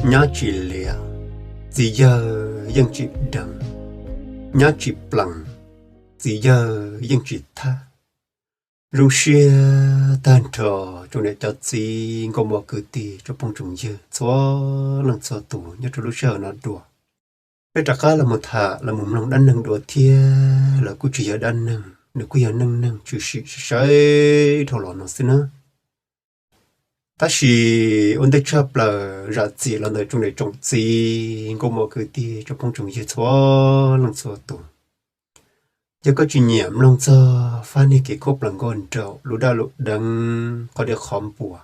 Nyab tsis liam, txiv yawg yeej tsis deev. Nyab tsis plees, txiv yawg yeej tsis thab. Zoo siab tag nrho tsoom niam cov txiv nkauj muam kwv tij tsoom phooj tsoom ywg txhua leej txhua tus nyob rau lub sij hawm no dua. Peb rov qab los mus tham los mus mloog dab neeg dua thiab los kuj tsis yog dab neeg, nws kuj yog neej neeg tshwm sim sai sai dhau los no xwb na. Tab sis ua ntej tshaj plaws zam txim los ntawm tsoom niam tsoom txiv nkauj muam kwv tij tsoom phooj tsoom ywg txhua leej txhua tus. Yog koj tsis nyiam mloog txog fab niag kev khuab plees nkauj nraug lus daj lus deev qhov dev qhov npua,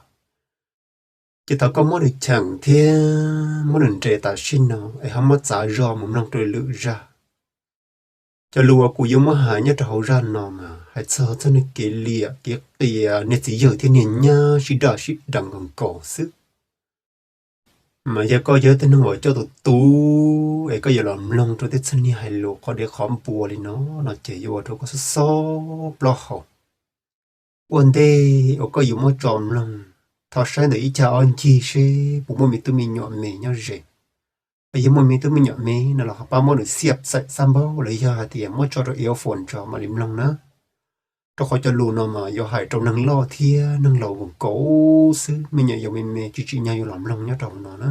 ces thov koj muab nws cheem thiab muab nws nres tam sim no es ho muab txav zog mus mloog rau lwm zaj. Cov lus uas kuv yuav muab hais nyob rau hauv zaj no mas hais txog txoj niag kev liam kev qias niag txiv yawg thiab niag nyab sib daj sib deev nkaus nkaus xwb. Mas yog koj yog ib tug neeg uas coj tus tub es koj yuav los mloog rau tej txoj niag hais lus qhov dev qhov npua li no, no ces yuav ua rau koj xob xob plaub hau. Ua ntej uas koj yuav muab tso mloog, thov saib ntawm ib cag ob ncig seb puas muaj me tub me nyuam me nyob ze. Yog muaj me tub me nyuam me no los ho pab muab nws xiab xaim xab npaub los yog hais tias muab tso rau earphone tso mam li mloog na. Rau qhov cov lus no mas yuav hais rau neeg loj thiab neeg laus nkaus xwb, me nyuam yaus me me tsis tsim nyog yuav los mloog nyob rau hauv no na.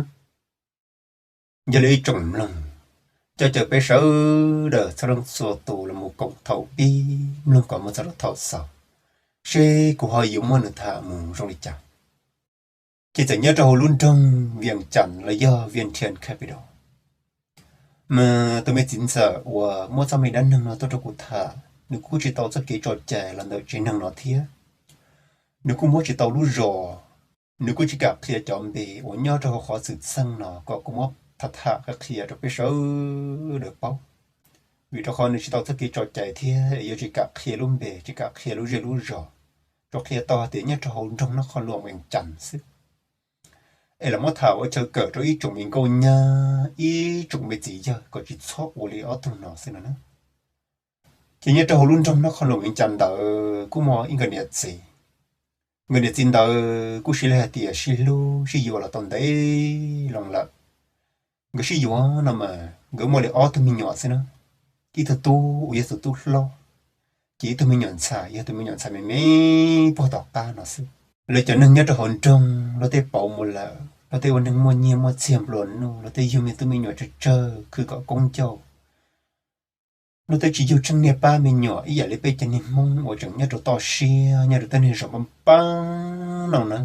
Yog li ib tsoom mloog, coj caw peb sawv daws txhua leej txhua tus los mus koom thaum pib mloog kom mus txog rau thaum xaus, seb kuv ho yuav muab nws tham mus zoo li cas. Ces txawm nyob rau hauv lub nroog Vias Cas los yog Vias Thias Capital, mas tus me txiv ntxawm uas muab txoj me dab neeg no tuaj rau kuv tham, nws kuj tsis tau txoj kev tso cai los ntawm tsev neeg no thiab. Nws kuj muab tsis tau lub zos, nws kuj tsis kam qhia cov npe uas nyob rau hauv qhov xwm txheej no kom kuv muab tham tham qhia qhia rau peb sawv daws paub. Vim rau qhov nws tsis tau txoj kev tso cai thiab es yuav tsis kam qhia lub npe, tsis kam qhia lub zej lub zos, tsuas qhia tau hais tias nyob rau hauv nroog Nab Qhoos Luam Vias Cas xwb. Es los muab tham ua chaw kawm rau ib tsoom me nkauj nyab, ib tsoom me txiv yawg kom tsis txhob ua li ob tug no xwb no na. Ces nyob rau hauv lub nroog Nab Qhoos Luam Vias Cas ntawd kuj muaj ib nkawd niam txiv. Nkawd niam txiv ntawd kuj siv li hais tias sib hlub sib yuav los tau ntev loo lawm. Nkawd sib yuav no mas nkawd muaj li ob tug me nyuam xwb na. Ib tug tub uas yog tus tub hlob, ces ib tug me nyuam ntxhais yog tus me nyuam ntxhais me me puag tom qab no xwb. Lawv cov neeg nyob rau hauv nroog, luag tej pauv mus lawm, luag tej ua neeg muaj nyiaj muaj txiag nplua nuj, luag tej yug me tub me nyuam tsawg tsawg khwv kom koob ncauj. Luag tej tsis yug tsheej niag pab me nyuam ib yam li peb cov niag Hmoob uas tseem nyob rau toj siab nyob rau tej niag zos npab npab no na.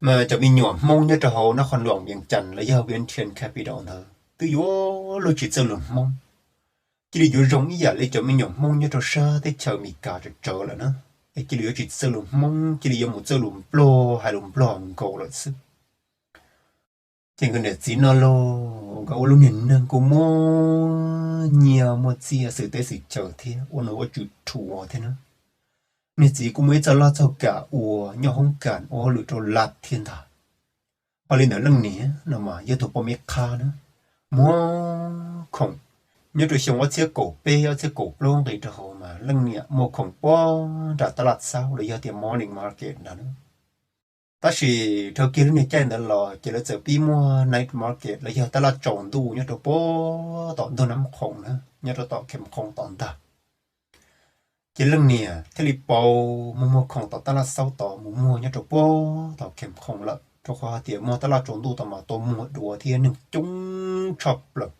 Mas cov me nyuam Hmoob nyob rau hauv Nab Qhoos Luam Vias Cas los yog Vias Thias Capital ntawd twb yuav luag tsis txawj lus Hmoob, cia li yuav zoo ib yam li cov me nyuam Hmoob nyob rau sab teb chaws Amelikas tsawv tsawv lawm na. Es cia li yuav tsis txawj lus Hmoob, cia li yuav mus txawj lus Nplog, hais lus Nplog nkaus lawm xwb. Ces nkawd niam txiv no los nkawd ua lub niag neeg kuj muaj nyiaj muaj txiaj xwm teb xwm chaw thiab ua nom ua tswv rhuav thiab na. Niag txiv kuj muaj ib txoj laj txoj kam ua nyob hoob kas ua hauj lwm rau lab thiab ntag. Ho li ntawd leej niam no mas yog tus poj me qhab na, muaj khoom. Nyob rau xyoo ob txhiab kaum peb ob txhiab kaum plaub nqis rau hauv mas leej niam muaj khoom puag nram tab laj xaub los yog tias morning market ntag na. Tab sis dhau kiag lub niag caij ntawd los ces lawv txawm pib muaj night market los yog tab laj tsaus ntuj nyob rau puag tom ntug Nab Qhoos na, nyob rau tom Khees Khoos tom ntag. Ces leej niam thiaj li pauv mus muag khoom tom tab laj xaub tod mus muag nyob rau puag tom Khees Khoos lawm, rau qhov hais tias muag tab laj tsaus ntuj tod mas tau muag dua thiab neeg coob tshaj plaws.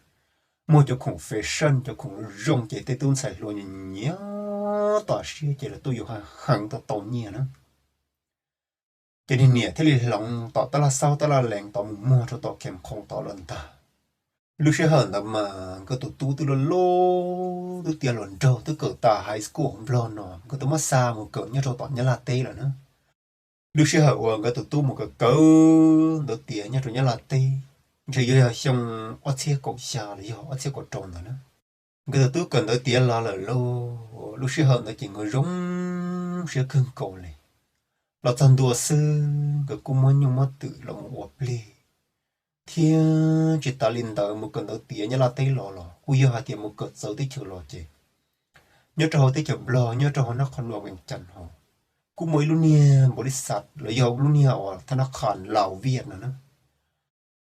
Muag cov khoom fashion, cov khoom zoo ces tej tub ntxhais hluas nyiam nyiam tom siab ces lawv tuaj yuav heev heev tau tau nyiaj na. Ces niag niam thiaj li hloov tom tab laj xaub tab laj lees tod mus muag rau tom Khees Khoos tod lawm ntag. Lub sij hawm ntawd mas nkawd tus tub twb loj loj, twb tiav hluas nraug, twb kawm tas high school hauv Nplog no, nkawd twb muab xa mus kawm nyob rau tom Nyab Laj teb lawm na. Lub sij hawm uas nkawd tus tub mus kawm kawm ntawv tiav nyob rau Nyab Laj teb, ntshe yuav yog xyoo ob txhiab kaum xya los yog ob txhiab kaum rau ntawd na. Nkawd tus tub kawm ntawv tiav los lawm lauj, lub sij hawm ntawd ces nkawd zoo siab kawg nkaus li. Los txog ntua xwb nkawd kuj muab nyuj muab twm los mus ua plig, thiab tsis tas li ntawd mus kawm ntawv tiav Nyab Laj teb los los kuj yog hais tias mus kawm txawv teb chaws los ces nyob rau hauv teb chaws Nplog, nyob rau hauv Nab Qhoos Luam Vias Cas hauv, kuj muaj ib lub niag npaum li xav los yog lub niag uas thab nab qhas Laus Viaj no na.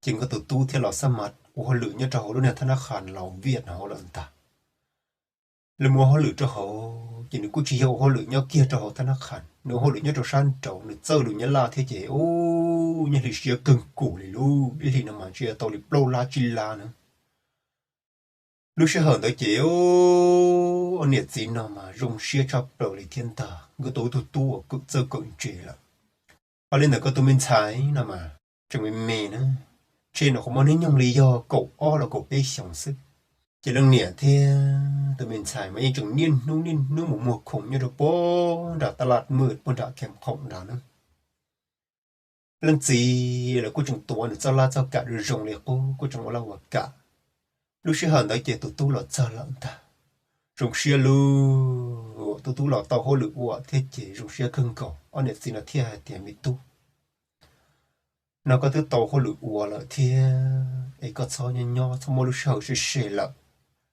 Ces nkawd tus tub thiaj los xab mas ua hauj lwm nyob rau hauv lub niag thab nab qhas Laus Viaj hauv lawm ntag. Lawv mus ua hauj lwm rau hauv ces nws kuj tsis yog ua hauj lwm nyob kiag rau hauv thab nab qhas, nws ua hauj lwm nyob rau sab nraud, nws txawj lus Nyab Laj thiab ces ub, nyob hli siab kawg nkaus li, lub ib hlis no mas ntshe tau li plaub lab tsib lab na. Lub sij hawm ntawd ces ob niam txiv no mas zoo siab tshaj plaws li thiab ntag, nkawd tau ib tug tub uas kawm txawj kawm ntse lawm. Ho li ntawm koj tus me ntxhais no mas tseem me me na, ntshe nyuam qhuav muaj hnub nyoog li yog kaum ob los kaum peb xyoos xwb. Ces leej niam thiab tus me ntxhais mas yeej tseem niaj hnub niaj hnub mus muag khoom nyob rau puag nram taj laj mwj puag nram kheem khoom nrad na. Leej txiv los kuj tseem tuav nws txoj laj txoj kam zoo zoo li qub, kuj tseem ua laj ua kam. Lub sij hawm ntawd ces tus tub los txog lawm ntag. Zoo siab lug, tus tub los tau hauj lwm ua thiab ces zoo siab kawg nkaus, ob niam txiv no thiaj hais tias, Me tub, no koj twb tau hauj lwm ua lawm thiab es koj txhob nyob nyob, txhob muab lub sij hawm se se lawm,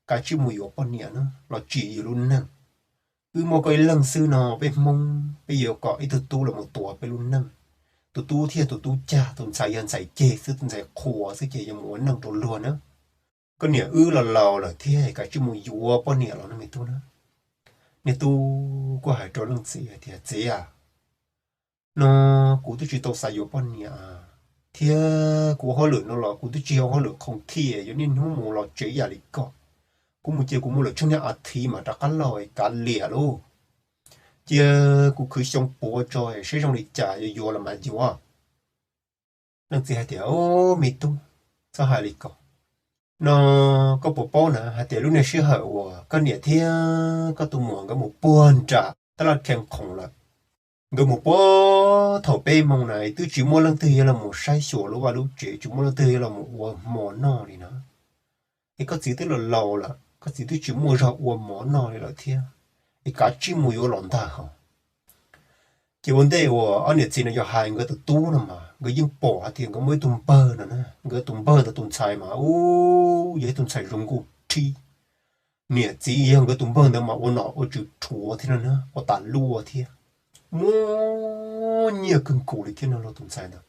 kav tsij mus yuav poj niam na los tsim yus lub neej. Wb muaj koj ib leeg xwb no, peb Hmoob peb yuav kom ib tug tub los mus tuav peb lub neej. Tus tub thiaj tus tub cag, tus ntxhais yog ntxhais ceg xwb, tus ntxhais qhuas xwb ces yuav mus ua neej rau luag na. Koj niam wb los laus lawm thiab, kav tsij mus yuav poj niam los no me tub na. Niag tub kuj hais rau leej txiv hais tias, Txiv a, no kuv twb tsis tau xav yuav poj niam thiab kuv ua hauj lwm no los kuv twb tsis yog ua hauj lwm khoom thiaj yuav niaj hnub mus los tsev yam li koj. Kuv mus ces kuv mus lawm tsheej niag a thiv mas rov qab los kav liam lauj. Cia kuv khwv xyoo puav tso seb zoo li cas yuav yuav los mas yuav. Leej txiv hais tias, Au, me tub, txhob hais li ko. No koj puas paub na hais tias lub niag sij hawm uas koj niam thiab koj tus muam nkawd mus puag nram taj laj khees khoom lawm, nkawd mus puag thaum peb moos na twb tsis muaj leej twg yuav los mus saib xyuas lub vaj lub tsev, tsis muaj leej twg yuav los mus ua mov noj li na. Es koj txiv twb los laus lawm, koj txiv twb tsis muaj zog ua mov noj li lawm thiab, es kav tsij mus yuav los ntag hos. Ces ua ntej uas ob niam txiv no yuav hais nkawd tus tub no mas nkawd yeej pom hais tias nkawd muaj ib tug npawg no na, nkawd tus npawg ntawd tus ntxhais mas ub, yog ib tug ntxhais zoo nkauj rhib, niam txiv yog nkawd tus npawg ntawd mas ua nom ua tswv rhuav thiab no na, ua tas luaj thiab, muaj nyiaj kawg nkaus li thiab no los tus ntxhais ntawd.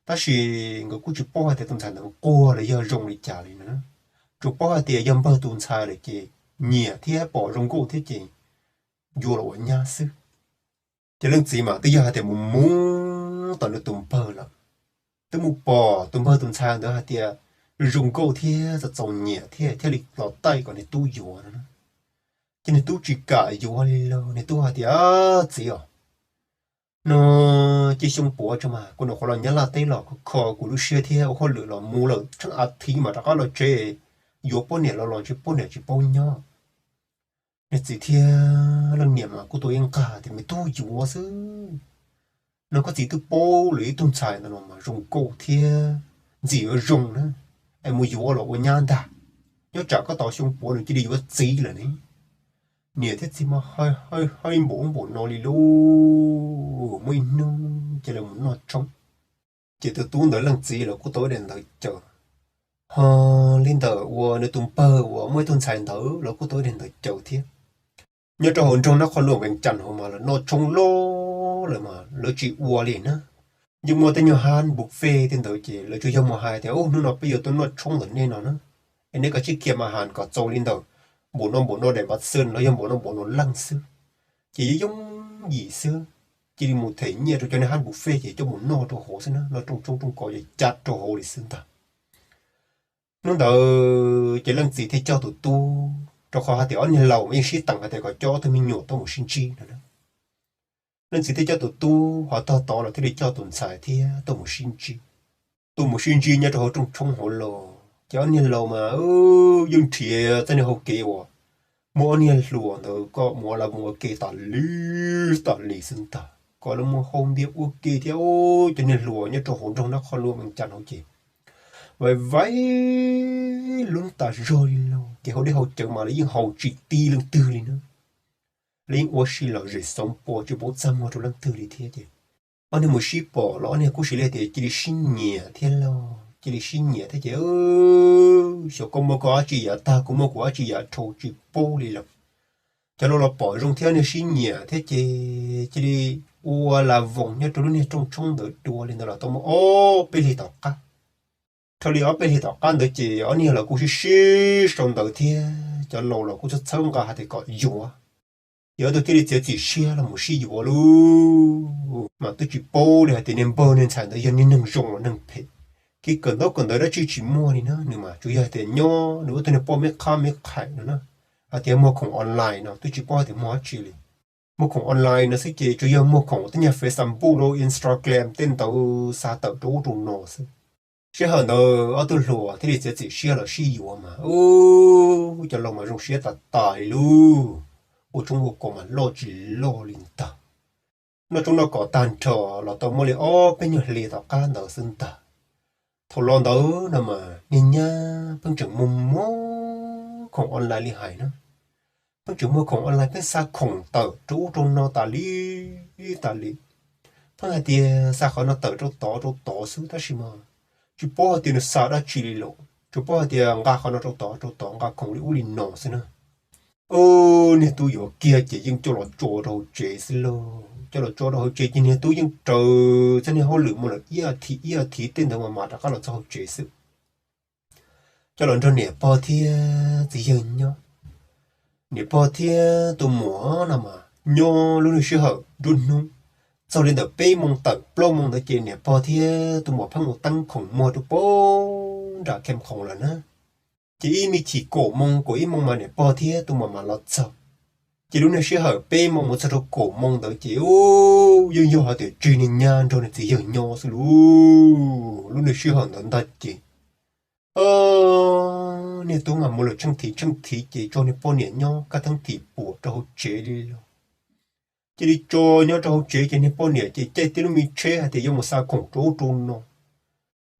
Tab sis nkawd kuj tsis paub hais tias tus ntxhais ntawd quag los yog zoo li cas li na, tsuas paub hais tias yog npawg tus ntxhais lawm ces nyiam thiab pom zoo nkauj thiab ces yuav los ua nyab xwb. Ces leej txiv mas twb yog hais tias mus mus tom nws tus npawg lawm, twb mus pom tus npawg tus ntxhais ntawd hais tias zoo nkauj thiab txaus txaus nyiam thiab thiaj li los taij kom nws tub yuav no na. Ces nws tub tsis kam yuav li lauj, nws tub hais tias, Txiv os, no cia xyoo puav tso mas kuv nyuam qhuav los Nyab Laj teb los kho kho kuv lub siab thiab ua hauj lwm los mus lawm tsheej a thiv mas rov qab los tsev, yuav poj niam los los ntshe poj niam tsis paub nyob. Niag txiv thiab leej niam mas kuj tau ib nqag tias, Me tub, yuav xwb. No koj txiv twb paub lawm ib tug ntxhais ntawd no mas zoo nkauj thiab ntxim yuav zoo na, es mus yuav los ua nyab ntag, nyob tsam koj tos xyoo puav nws cia li yuav txiv lawm ne. Niam thiab txiv mas hais npaum ub npaum no li lauj. Muaj ib hnub ces lawv mus noj tshoob, ces tus tub ntawd leej txiv los kuj tau ib daim ntawv caws, ho li ntawm uas nws tus npawg uas muaj ib tug ntxhais ntawd los kuj tau ib daim ntawv caws thiab. Nyob rau hauv nroog Nab Qhoo Luam Vees Cas hauv mas lawv noj tshoob loj lawm mas lawv tsis ua li na. Yeej muaj tej nyuag hab buffet tej ntawd ces lawv tsuas yog mus hais tias, Ub, hnub no peb yuav tuaj noj tshoob ntawm nej no na, es nej kav tsij khiav mas has kom txaus li ntawm npaum no npaum no daim npav xwb los yog npaum no npaum no leej xwb. Ces yooj yooj yim xwb, cia li mus them nyiaj rau cov niag hab buffet ces coj mus noj rau hauv xwb na, noj rooj tshoob rooj kos ces ca rau hauv li xwb ntag. Hnub ntawd ces leej txiv thiaj coj tus tub, rau qhov hais tias ob niag laus mas yeej sib teem hais tias kom coj ob tug me nyuam tuaj mus sib ntsib no. Leej txiv thiaj coj tus tub, ho tog tod los thiaj li coj tus ntxhais thiab tuaj mus sib ntsib. Tuaj mus sib ntsib nyob rau hauv rooj tshoob hauv los ces ob niag laus mas yeej nrhiav txoj niag hau kev uas muaj ob niag hluas ntawd kom mus ua, mus ua ke tas li tas li xwb ntag, kom lawv mus hau ntiag ua ke thiab. Cov niag hluas nyob rau hauv nroog Nab Qhoo Luam Vees Cas hauv ces vais vais lub tas zog li lauj, ces hau dej hau cawv mas lawv yeej haus tsis ti leej twg li na. Lawv yeej ua si lom zem xoov pua tsis paub txaj muag rau leej twg li thiab ces ob niag mus sib pom los ob niag kuj cia li tias cia li sib nyiam thiab lauj, cia li sib nyiam thiab ces xyov koj muaj koj dab tsi yav tag, kuv muaj kuv dab tsi yav dhau tsis paub li lawm. Cov laus los pom zoo thiab ob niag sib nyiam thiab ces cia li ua las voos nyob rau lub niag rooj tshoob ntawd dua li ntawd los tau muaj ob peb hlis tom qab. Dhau li ob peb hlis tom qab ntawd ces ob niag los kuj sib sib sau ntawv thiab cov laus los kuj txhawb txhawb nqa hais tias kom yuav. Ces ob tug thiaj li txiav txim siab los mus sib yuav lauj. Mas twb tsis paub li hais tias niag npawg niag ntxhais ntawd yog niag neeg zoo los neeg phem. Kev kawm ntaub kawm ntawv dab tsi tsis muaj li na, nws mas tsuas yog hais tias nyob nws ua tug niag poj me qhab me qhais no na, hais tias muag khoom online no twb tsis paub hais tias muag dab tsi li. Muag khoom online no xwb ces tsuas yog muag khoom tej nyuag Facebook, Instagram tej ntawd xa tawm rau ub rau no xwb. Sij hawm ntawd ob tug hluas thiaj li txiav txim siab los sib yuav mas ub, cov laus mas zoo siab tas tas li lauj. Ua tshoob ua kos mas loj tsis loj li ntag. Noj tshoob noj kos tag nrho los tau muaj li ob peb nyuag hli tom qab ntawd xwb ntag. Thaum los ntawd no mas niag nyab pheej tseem muag muag khoom online li hais na. Pheej tseem muag khoom online, pheej xa khoom tawm rau ub rau no tas li tas li. Pheej hais tias xa qhov no tawm rau tod rau tod xwb tab sis mas tsis paub hais tias nws xa dab tsi li lawm, tsuas paub hais tias nqa qhov no rau tod rau tod, nqa khoom li ub li no xwb na. Niag tub yuav kiag ces yeej coj los tso rau hauv tsev xwb lauj. Coj los tso rau hauv tsev ces niag tub yeej raws txog niag hauj lwm mus lawm ib as thiv ib as thiv tej ntawd mas mam rov qab los txog hauv tsev xwb. Coj los nrog niam pog thiab txiv yawg nyob. Niam pog thiab tus muam no mas nyob lub niag sij hawm nruab hnub txog li ntawm peb moo tawm plaub moo ntawd ces niam pog thiab tus muam pheej mus teeb khoom muag rau pem nram Kheem Khoom lawm na. Ces ib me chim kaum moo kaum ib moo mas niam pog thiab tus muam mam los txog. Ces lub niag sij hawm peb moo mus txog rau kaum moo ntawd ces yeej yog hais tias tseg niag nyab nrog niag txiv yawg nyob xwb lauj. Lub niag sij hawm ntawd ntag ces niag tub mas mus lawm tsheej thiv tsheej thiv ces tso niag poj niam nyob kaj theeb thim puam rau hauv tsev li los. Cia li tso nyob rau hauv tsev ces niag poj niam ces caij tib lub me tsheb hais tias yuav mus xa khoom rau ub rau no.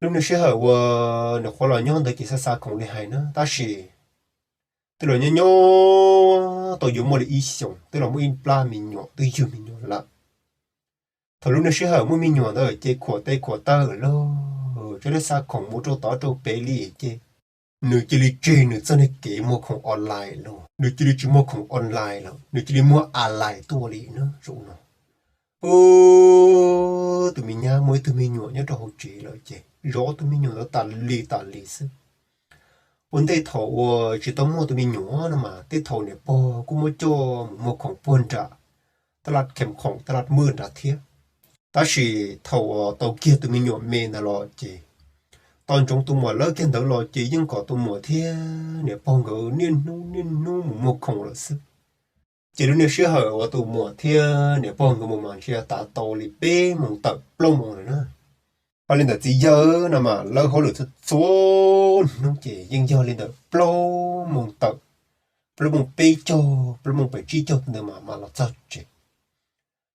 Lub niag sij hawm uas nws qhuav los nyob ntawd ces xa xa khoom li hais na tab sis twb los nyob nyob tau yuav muaj li ib xyoos twb los muaj ib plab me nyuam twb yug me nyuam lawm. Thaum lub niag sij hawm muaj me nyuam ntawd ces khuam tes khuam taw lawm, tsis tau xa khoom mus rau tod rau pem li ces nws cia li tseg nws txoj niag kev muag khoom online lawm, nws cia li tsis muag khoom online lawm, nws cia li muag online tuaj li na zaum no. Tus me nyab muaj ib tug me nyuam nyob rau hauv tsev lawm ces zov tus me nyuam ntawd tas li tas li xwb. Ua ntej thaum uas tsis tau muaj tus me nyuam no mas tej thaum niam pog kuj muab coj mus muag khoom puag nram taj laj Kheem Khoom taj laj Maj nrad thiab. Tab sis thaum uas tau kiag tus me nyuam me ntawd los ces tau ntsoov tus muam lawv kiag ntawd los ces yeej kom tus muam thiab niam pog nkawd niaj hnub niaj hnub mus muag khoom lawm xwb. Ces lub niag sij hawm uas tus muam thiab niam pog nkawd mus mas ntshe tav tau li peb moo tawm plaub moo lawm na. Ho li ntawm txiv yawg no mas lawv hauj lwm txhua txhua hnub ces yeej yog li ntawm plaub moo tawm, plaub moo peb caug plaub moo pem tsib caug ntawd mas mam los txog tsev.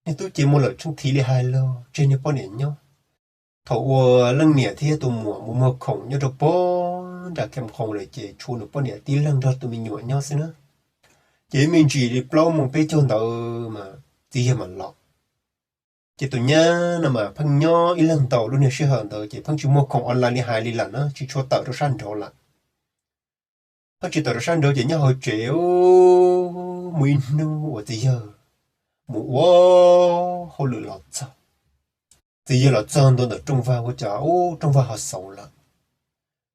Niag tub ces mus lawm tsheej thiv li hais los tseg niag poj niam nyob. Thaum uas leej niam thiab tus muam mus muag khoom nyob rau pem nram Kheem Khoom lawm ces tshuav nws poj niam tib leeg nrog tus me nyuam nyob xwb na. Ces ib me ntsis li plaub moo peb caug ntawd mas txiv yawg mam los. Ces tus nyab no mas pheej nyob ib leeg ntau lub niag sij hawm ntawd ces pheej tsis muag khoom online li hais li lawm na, tsis tshua tawm rau sab nraud lawm. Pheej tsis tawm rau sab nraud ces nyob hauv tsev. Muaj ib hnub uas txiv yawg mus ua hauj lwm los txog, txiv yawg los txog ntua ntawm rooj vag ua cas ub rooj vag ho xauv lawm.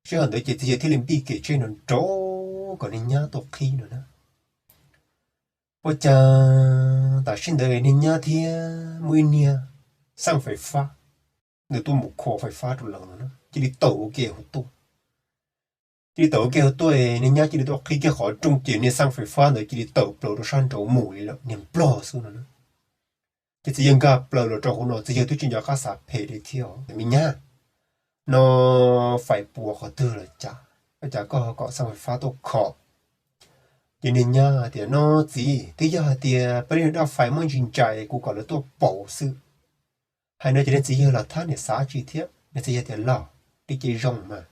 Sij hawm ntawd ces txiv yawg thiaj li npij kev tsheb nrov nrov kom niag nyab tuaj qhib no na. Ua cas tam sim ntawd niag nyab thiab muaj ib niag xeej fais fab, nws tuaj mus kho fais fab rau lawv no na, cia li tawm ua ke hauv tuaj. Cia li tawm ua ke hauv tuaj, niag nyab cia li tuaj qhib kiag qhov rooj ces niag xeej fais fab ntawd cia li tawm plaws rau sab nraud mus li lawm, niag nplog xwb no na. Ces txiv yawg nkag plaws los rau hauv no, txiv yawg twb tsis nco qab xav phem li thiab, me nyab, no fais puas qhov twg los cas, ua cas koj ho kom xeej fais fab tuaj kho? Ces niag nyab hais tias no txiv, twb yog hais tias peb li daj fais muaj ntsis ntsais kuv kom lawv tuaj pauv xwb. Hais no ces niag txiv yawg los thab niam xav tsis thiab, niag txiv yawg tias los, li ces zoo mas.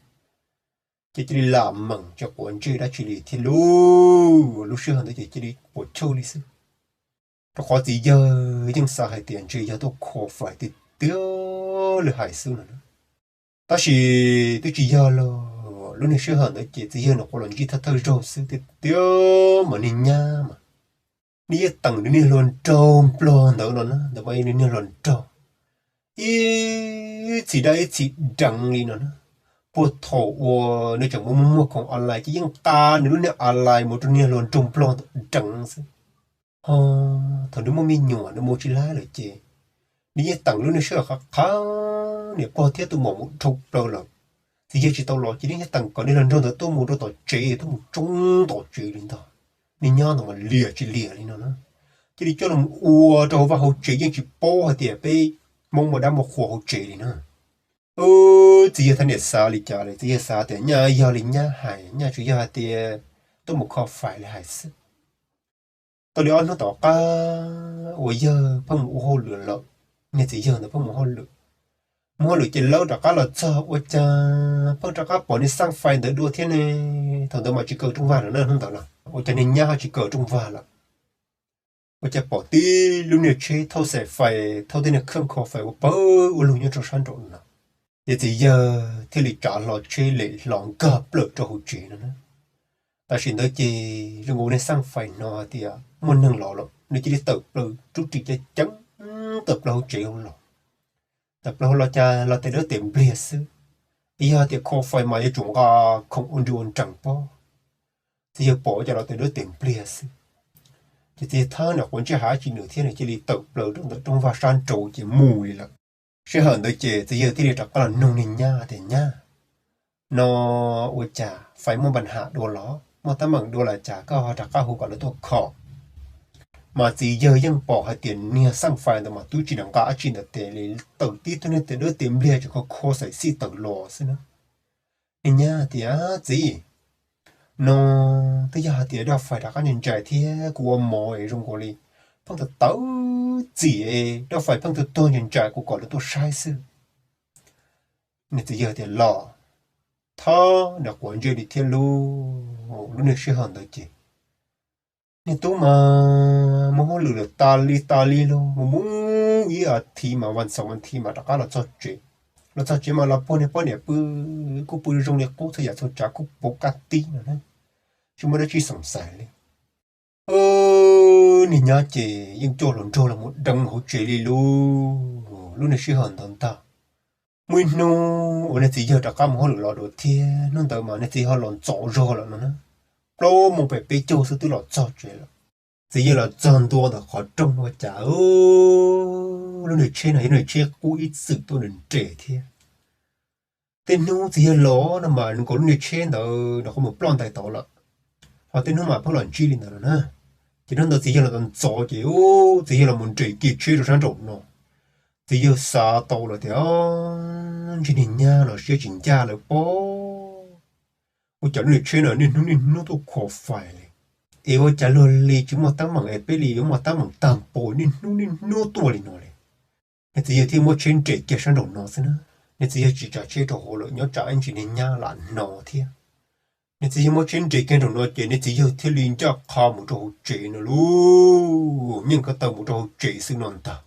Ces cia li lam meem tsis quav ntsej dab tsi li thiab lauj, lub sij hawm ntawd ces cia li puas chawj li xwb. Rau qhov txiv yawg yeej xav hais tias ntshe yog tuaj kho fais tiag tiag li hais xwb no na. Tab sis twb tsis yog los, lub niag sij hawm ntawd ces txiv yawg nws quav los ntsib thawj thawj zaug xwb tiag tiag mas niag nyab mas nws yeej teem nws niag hluas nraug nplog ntawd no na, ntawd mas nws niag hluas nraug ib txhis dab ib txhis deev li no na. Puag thaum uas nws tseem muaj muaj khoom online ces yeej nqa nws lub niag online mus rau niag hluas nraug nplog ntawd deev xwb. Ho thaum nws muaj me nyuam nws mus tsis laib lawm ces nws yeej teem lub niag sij hawm qhov qhov niam pog thiab tus muam mus dhau plaws lawm. Txiv yawg tsis tau los ces nws yeej teem kom niag hluas nraug ntawd tuaj mus rau tom tsev, tuaj mus tsoob tom tsev li ntag. Niag nyab ntawd mas liam tsis liam li no na, cia li coj los ua rau hauv vaj hauv tsev yeej tsis paub hais tias peb Hmoob muaj dab muaj qhua hauv tsev li na. Txiv yawg thiaj niam xav li cas li, txiv yawg xav tias nyaj yog li nyab hais, nyaj tsuas yog hais tias tuaj mus kho fais li hais xwb. Tau li ob hnub tom qab uas yawg pheej mus ua hauj lwm lawm, niag txiv yawg ntawd pheej mus hauj lwm, mus hauj lwm ces lawv rov qab los txog ua cas pheej rov qab pom niag xaj fais ntawd dua thiab ne. Thaum ntawd mas tsis kaw rooj vag no na, hnub ntawd no ua cas niag nyab ho tsis kaw rooj vag lawm. Ua cas pom tib lub niag tsheb thauj xaim fais, thauj tej niag kheej kho fais ua pawg ua lug nyob rau sab nraum no. Ces txiv yawg thiaj li tsav hlo tsheb lem hlo nkag plaws rau hauv tsev no na. Tam sim ntawd ces zoo nkaus niag xaj fais no hais tias muaj neeg los lawm, nws cia li tawm plaws rub ris ceev ceev, tawm plaws hauv tsev los. Tawm plaws hauv los cas los tes dawb tes npliag xwb. Yog tias kho fais mas yuav tsum nqa khoom ua nri ua nrees pob. Txiv yawg pom ua cas los tes dawb tes npliag xwb. Ces txiv yawg thab niam quav ntsej hais tsis nws thiab nws cia li tawm plaws rau ntawm rooj vag sab nraud ces mus li lawm. Sij hawm ntawd ces txiv yawg thiaj li rov qab los nug niag nyab tias, Nyab, no ua cas fais muaj npa ham dua los, muaj teeb meem dua los cas koj ho rov qab hu kom lawv tuaj kho? Mas txiv yawg yeej pom hais tias niag xaj fais ntawd mas twb tsis nqa dab tsi ntawm tes li, tawm tib tug niag tes dawb tes npliag tseem kho kho xaim xij tawm los xwb na. Niag nyab tias, Txiv, no twb yog hais tias dab fais rov qab ntsais ntsais thiab kuv ua mov es zoo nkaus li pheej tawv tawv txim, dab fais pheej tuag tuag ntsais ntsais kuv kom lawv tuaj saib xwb. Niag txiv yawg tias, Los, thab niam quav ntsej li thiab lauj. Lub niag sij hawm ntawd ces niag tub mas mus hauj lwm lawm tas li tas li lauj, mus mus ib as thiv mas vas xaum vas thiv mas rov qab los txog tsev. Los txog tsev mas los puag niag poj niam pw, kuj pw zoo li qub txhua yam txhua tsav kuj puv kab tib no na, tsis muaj dab tsi xoom xaiv li. Niag nyab ces yeej coj hluas nraug los mus deev hauv tsev li lauj. Lub niag sij hawm ntawd ntag, muaj ib hnub uas niag txiv yawg rov qab mus hauj lwm los dua thiab, hnub ntawd mas niag txiv ho los ntxov zog lawm no na, plaub moos pem peb caug xwb twb los txog tsev lawm. Txiv yawg los txog ntua ntawm qhov rooj ua cas lub niag tsheb no yog niag tsheb qub ib txwm tuaj nres thiab. Tej hnub txiv yawg los no mas nws nkaus lub niag tsheb ntawd nws qhov mus ploj ntais tod lawm, ho tej hnub mas pheej los ntsib li ntawd no na. Ces hnub ntawd txiv yawg los ntxov ces txiv yawg los mus nres kiag tsheb rau sab nraum no. Txiv yawg xav tau lawm tias, Ntshe niag nyab no siab tsis ncaj lawm pob. Ua cas lub niag tsheb no niaj hnub niaj hnub tuaj kho fais li, es ua cas luag li tsis muaj teeb meem es peb li yuav muaj teeb meem tag npaum niaj hnub niaj hnub tuaj li no li. Niag txiv yawg thiaj muab tsheb nres kiag sab nraum no xwb na. Niag txiv yawg tsis tsav tsheb rau hauv lawm, nyob tsam ib ntsis niag nyab lam hnov thiab. Niag txiv yawg muab tsheb nres kiag nraum no ces niag txiv yawg thiaj li ncaj qha mus rau hauv tsev no lauj. Yeej ko taw mus rau hauv tsev xwb no ntag.